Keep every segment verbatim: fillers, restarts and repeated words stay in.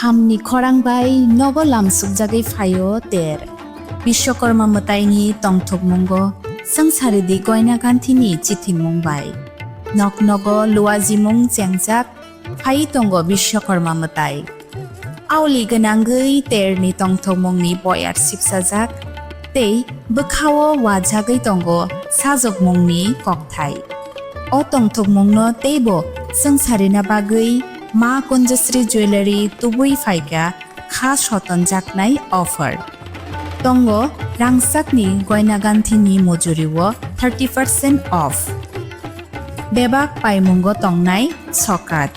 Hamni khorang bai nogo lamsukjagwi phaio ter. Bishwakarma mwtaini tongthokmungo swngcharidi Goina Ganthini chithimung bai. Nok nogo luajimung chengjak phai tongo Bishwakarma mwtai. Aoli gwnangwi terni tongthokmungni boyar sipsajak tei bwkhao wajagwi tongo sajokmungni kokthai. O tongthokmungno teibo swngcharina bagwi Ma Kunjasri Jewellery tubui phaikha kha sotonjaknai offer. Tongo rangchakni Goina Ganthini mujurio thirty percent off. Bebak paimungo tongnai sokat.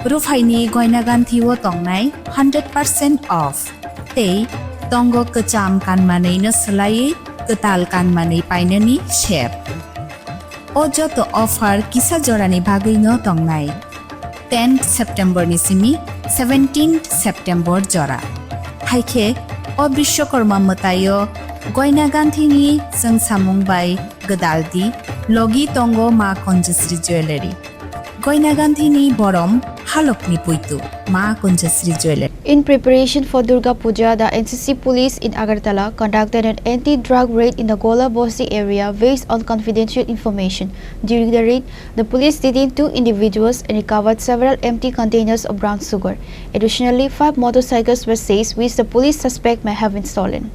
Ruphaini Goina Ganthio tongnai hundred percent off. Tei tongo kwcham kanmanwino swlaiwi kwtal kanmanwi painani sep. O joto offer kisa jorani bagwino tongnai, tenth September ni simi seventeenth September jora. Hai khe o Bishwakarma mwtaio Goina Ganthini chwngsamung bai gwdaldi logi tongo Ma Kunjasri Jewellery. Goina Ganthini borom halokni puitu Ma Kunjasri Jewellery. In preparation for Durga Puja, the N C C police in Agartala conducted an anti-drug raid in the Gola Bosti area based on confidential information. During the raid, the police detained two individuals and recovered several empty containers of brown sugar. Additionally, five motorcycles were seized, which the police suspect may have been stolen.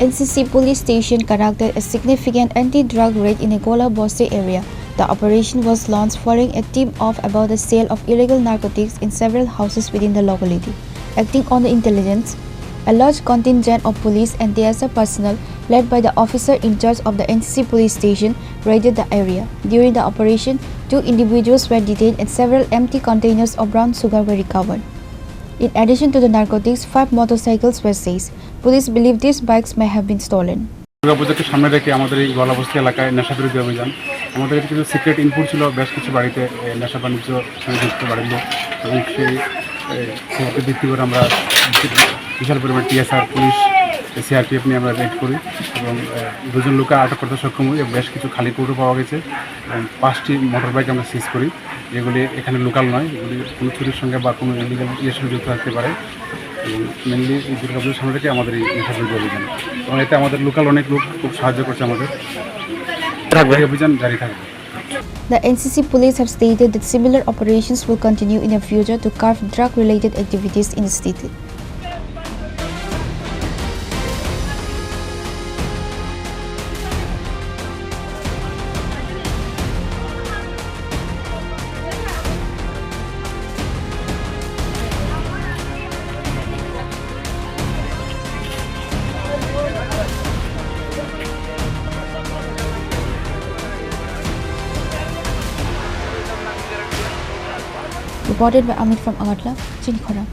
N C C police station conducted a significant anti-drug raid in the Gola Bosti area. The operation was launched following a tip-off about the sale of illegal narcotics in several houses within the locality. Acting on the intelligence, a large contingent of police and T S F personnel, led by the officer in charge of the N C C police station, raided the area. During the operation, two individuals were detained and several empty containers of brown sugar were recovered. In addition to the narcotics, five motorcycles were seized. Police believe these bikes may have been stolen. দুর্গাপুজোকে সামনে রেখে আমাদের এই গোয়ালাবস্তি এলাকায় নেশা বিরোধী অভিযান, আমাদের কাছে কিছু সিক্রেট ইনপুট ছিল, বেশ কিছু বাড়িতে, এ, নেশা বাণিজ্য সঙ্গে যুক্ত বাড়ির লোক, এবং সেই, এ, খবরকে ভিত্তি করে আমরা বিশাল পরিমাণ টিএসআর, পুলিশ, সিআরপিএফ নিয়ে আমরা রেড করি এবং, এ, দুজন লোককে আটক করতে সক্ষম হই এবং বেশ কিছু খালি কৌটো পাওয়া গেছে এবং পাঁচটি মোটর বাইক আমরা সিজ করি। যেগুলি এখানে লোকাল নয়, এগুলি কোনো চুরির সঙ্গে বা কোনো ইলিগাল ইয়ের সঙ্গে যুক্ত থাকতে পারে। এবং মেইনলি এই দুর্গাপুজোর সামনে রেখে আমাদের এই নেশা বিরোধী অভিযান, এবং এতে আমাদের লোকাল অনেক লোক খুব সাহায্য করছে আমাদের। থাকবে। এই অভিযান জারি থাকবে। The N C C police have stated that similar operations will continue in the future to curb drug-related activities in the state. Reported by Amit from Agartala, Chini Khorang.